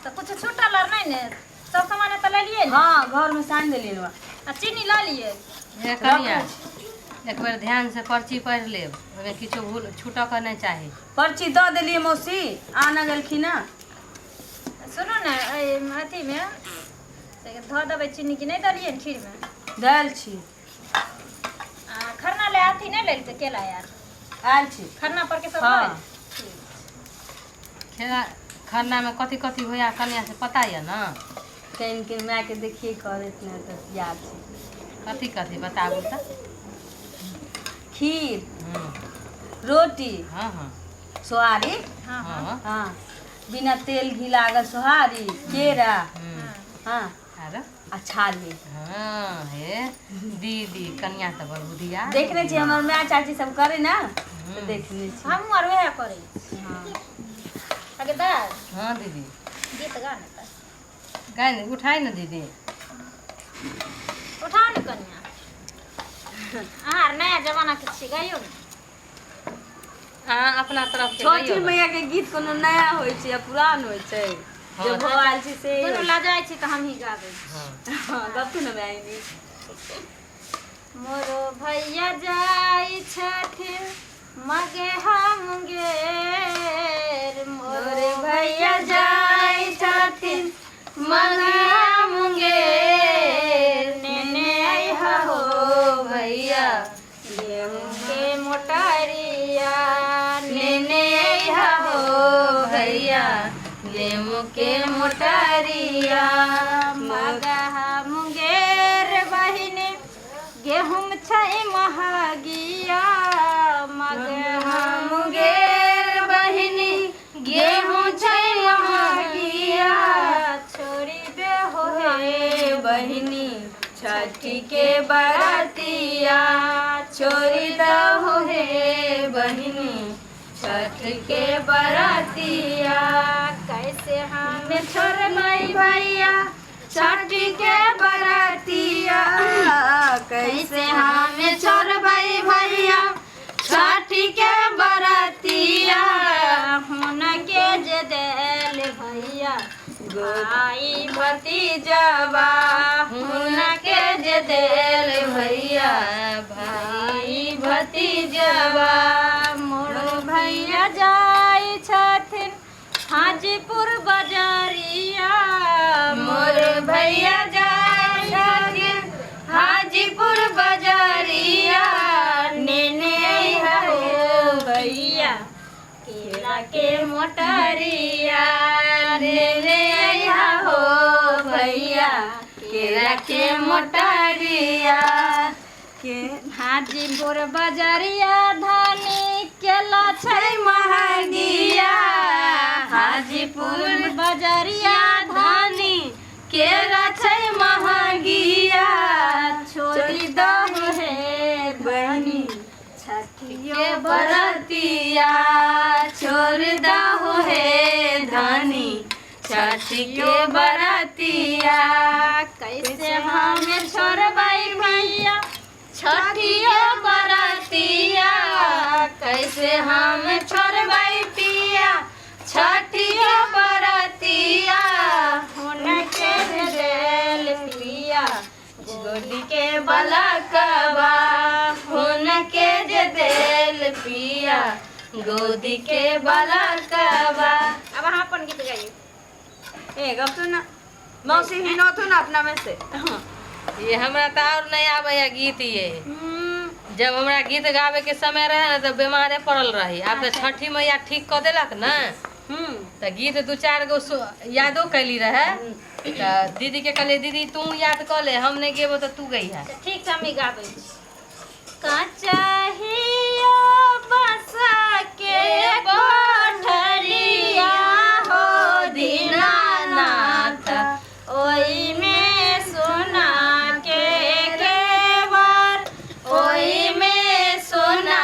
तऽ कुछ छूटल आर नहि ने? सब सामान तऽ लेलियै ने? हाँ, घर में साइन देलियै ने। आ चीनी लऽ लियै। हे कनिया, एक बेर ध्यान से पर्ची पढ़ि लेब, ओहिमे किछो भूल छूटऽ के नहि चाही। पर्ची दऽ देलियै मौसी, आनऽ गेलखिन हँ। सुनू ने, एहि अथीमे से धऽ देबै चीनी कि नहि देलियै ने खीरमे? देल छी। आ खरना ले अथी नहि लेलकै केला आर? आयल छी। खरना पर के सब? हाँ। खेला खरनामे कथी कथी होइया कनिया, से पता यऽ ने? कनि के मायके देखिए करैत ने, तऽ याद छै। कथी कथी बताबू तऽ। खीर, रोटी, हाँ हाँ सोहारी। हाँ हाँ। हाँ। हाँ, बिना तेल घी लागल सोहारी, केरा। हाँ। आरो? आ छाली। हाँ, हे दीदी, कनिया तऽ बड़ बुधिया। देखने छी, हमर माय चाची सब करे ने, तऽ देखने छी। हमहूँ आर वएह करै छी। हाँ। अगे दाइ। हाँ दीदी। गीत गा ने तऽ। गाय ने, उठाइ ने दीदी। उठाउ ने कनिया, अहाँ आर नया जमाना के छी, गाइयो ने। अहाँ अपना तरफ के छठी गाइयो ने। मैया के गीत कोनो नया होइ छै या पुरान होइ छै? जे हाँ। भऽ आयल छै से दुनू होइ छै। लजाइ छी तऽ हमही गाबै छी। हाँ। हाँ, गप ने मायनी। मोरो भैया जाइ छथिन मगे हम मुंगेर, मोरे भैया जाइ छथिन मगे हम मुंगेर, नेने अइहा हो भैया गेहूँ के मोटरिया, नेने अइहा हो भैया नेमो के मोटरिया। मगहा मुंगेर बहिनी गेहूँ छै महगिया, मगहा मुंगेर बहिनी गेहूँ छै महगिया, छोड़ी दे हो हे बहिनी छठी के बरतिया, छोड़ी दहो हे बहिनी छठ के बरतिया। कैसे हम छोड़बै भैया छठी के बरतिया, कैसे हम छोड़बै भैया छठी के बरतिया, हुनके जे देल भैया भाई भतीजवा, हुनके जे देल भैया भाई भतीजवा। मोरो भैया जाइ छथिन हाजीपुर बजारिया, मोर भैया जाइ छथिन हाजीपुर बजारिया, नेने अइहा हो भैया केला के मोटरिया, नेने अइहा हो भैया केला के मोटरिया के। हाजीपुर बजरिया धानी केला छै महगिया, हाजीपुर बजरिया धानी केला छै महगिया, छोड़ी दहु हे बहिनी छठियो के बरतिया, छोड़ दहो हे धनी छठ के बरतिया। कैसे हम छोड़बै भैया छठियो बरतिया, कैसे हम छोड़बै पिया छठियो बरतिया, हुनके देल पिया गोदी के बलकवा, हुनके जे देल पिया गोदी के बलकवा। अब अहाँ अपन गीत गाइए। ए गप ना मौसी, हिनो तो ना अपना में से। ये हमरा तऽ आओर नहि आबैया गीत। ये जब हमरा गीत गाबे के समय रहे ने, तऽ बीमारे पड़ल रही। आब तऽ छठी मैया ठीक कऽ देलक ने, तऽ गीत दू चारि गो यादो कैली रहे, तऽ दीदी के कहलियै, दीदी, तू याद कऽ ले, हम नहि गेबो तऽ तू गइहे। तऽ ठीक छै, हम गाबै छी। कचहियो बस के कोठरिया हो दीनानाथ, ओइमे सोना के केवर, ओइमे सोना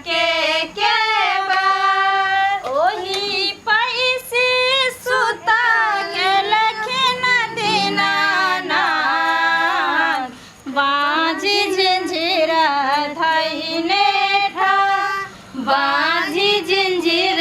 के केवर, ओही पैसे सुता गेलखिन दीनानाथ, बाँझी झिझिरा धैने ठा, बाँझी झिझिर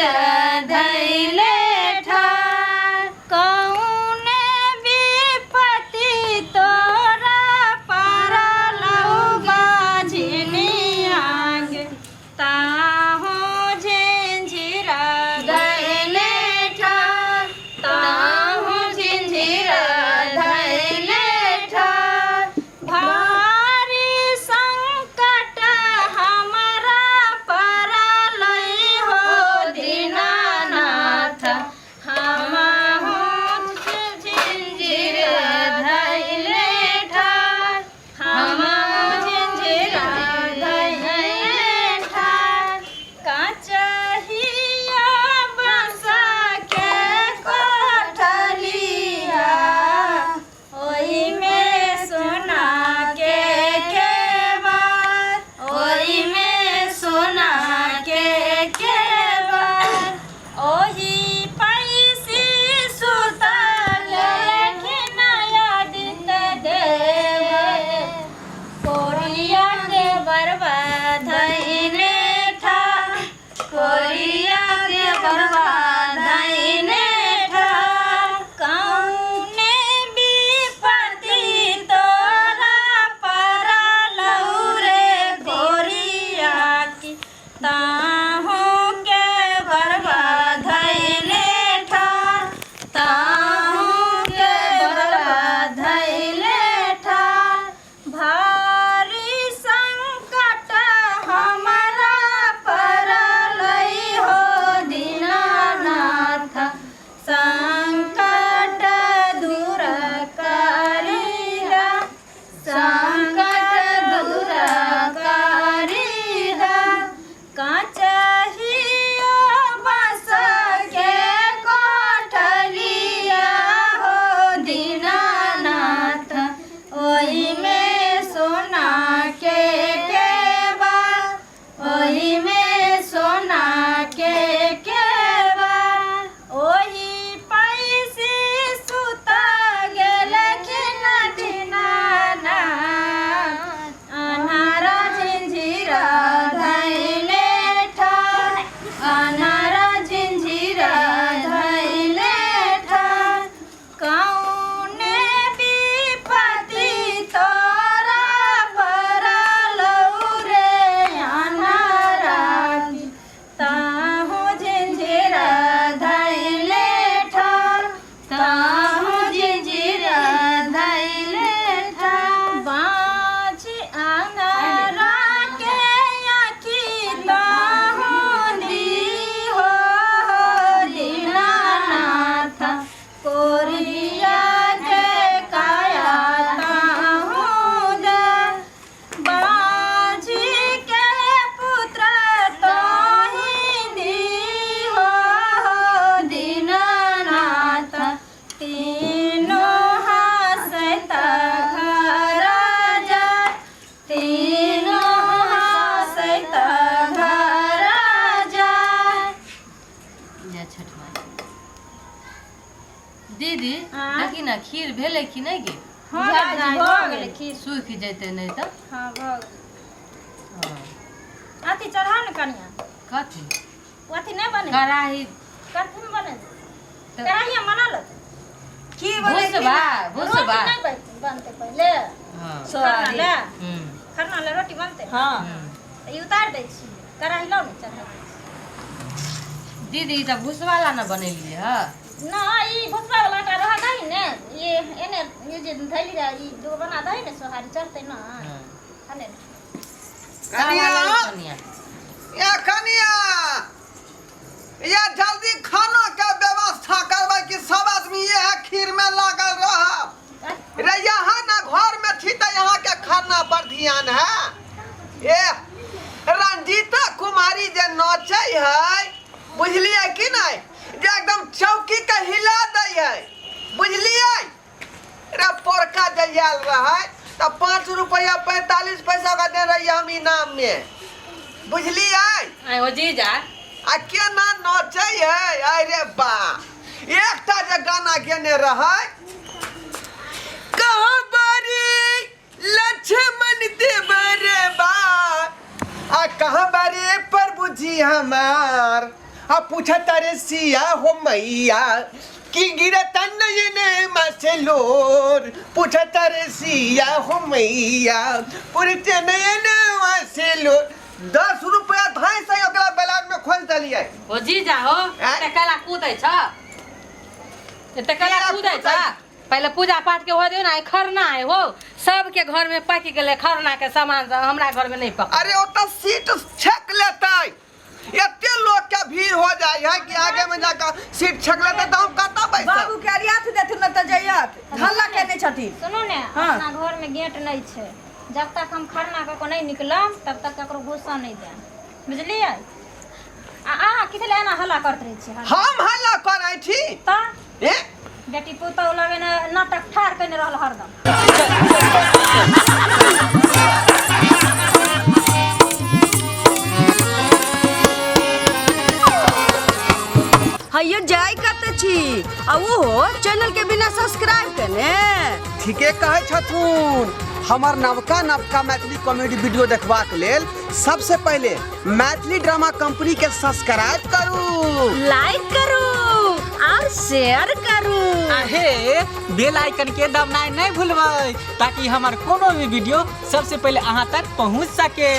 दीदी हाँ? देखी ना खीर भेलै कि नहि गे? हाँ झाजी दाइ, भऽ भऽ गेलै। गेलै खीर। सूखि जेतै नहि तऽ। हाँ भऽ गेलै। हाँ। अथी चढ़ाउ ने कनिया। कथी? अथी नहि बने कड़ाही। कथी में बने? तऽ- कड़ाहिया बना लो। की बनेलखिन? भुसबा रोटी भुसबा। नहि बनतै पहिले। हाँ। खरना सोहारी। ले, हम्म, खरना ले रोटी बनतै। हाँ। हम्म। तऽ ई उतारि दै छी, कड़ाही लाउ ने, चढ़ा दै छी। दीदी ई तऽ भुसबा ला ने बनेलियै हँ। ना, ई भुसबा वाला आटा रह दही ने, ये एने ये जे धैली रह, ई दूगो बना दही ने, सोहारी चढ़तै ना। हाँ। हने। कनिया। कनिया। या कनिया, या जल्दी खाना के व्यवस्था करबै कि सब आदमी इएह खीर में लागल रहब? रे यहाँ ना घर में छी तऽ यहाँ के खाना पर ध्यान है। ए रंजीता कुमारी जे नचै है, बुझलियै कि नहीं, जे एकदम चौकी के हिला दै है, बुझलियै? रे पोरका जे आयल रहै तऽ 5 रुपया 45 पैसा का दे रही हम इनाम में, बुझलियै? आइ हो जीजा। आ केना नचै है, अरे बा, एकटा जे गाना गेने रहै, कहाँ बारी लक्ष्मण देव रे बा, आ कहाँ बारी प्रभु जी हमार, आ पूछा तारे सिया हो मैया कि गिरता नयन मसलोर, पूछा तारे सिया हो मैया पुरते नयन मसलोर। 10 रुपया धाई से ओकरा बेलान में खोल देलियै। हो जीजा हो। आँय? एते कला कूदै छ, एते कला किया कूदै छ? कूदै? पहिले पूजा पाठ के हो दियौ ने। आइ खरना है हो, सबके घर में पकि गेलै खरना के सामान सब, हमरा घर में नहीं पक। अरे ओतऽ सीट छेक लेतै, एते लोग के भीड़ हो जाय है कि आगे में जाकर सीट छेक लेतै तऽ हम कतऽ बैसब? बाबू के अरियात देथुन न तऽ जइयत, हल्ला केने छथिन। सुनू ने। हाँ। अपना घर में गेट नहीं छै, जब तक हम खरना कऽ के नहीं निकलब तब तक ककरो घुसऽ नहीं देब, बुझलियै? आ अहाँ किथि लए एना हल्ला करैत रहै छियै? हम हल्ला करै छी? तऽ ए बेटी पुतहु लगे ने नाटक ठाढ़ कयने रहल हरदम। हैयो जाय कतऽ छी आ ओहो चैनल के बिना सब्सक्राइब केने? ठीके कहै छथुन। हमर नवका नवका मैथिली कॉमेडी वीडियो देखबाक लेल सबसे पहिले मैथिली ड्रामा कंपनी के सब्सक्राइब करू, लाइक करू और शेयर करू। आहे बेल आइकन के दबनाइ नहि भूलबै ताकि हमर कोनो भी वीडियो सबसे पहिले अहाँ तक पहुँच सके।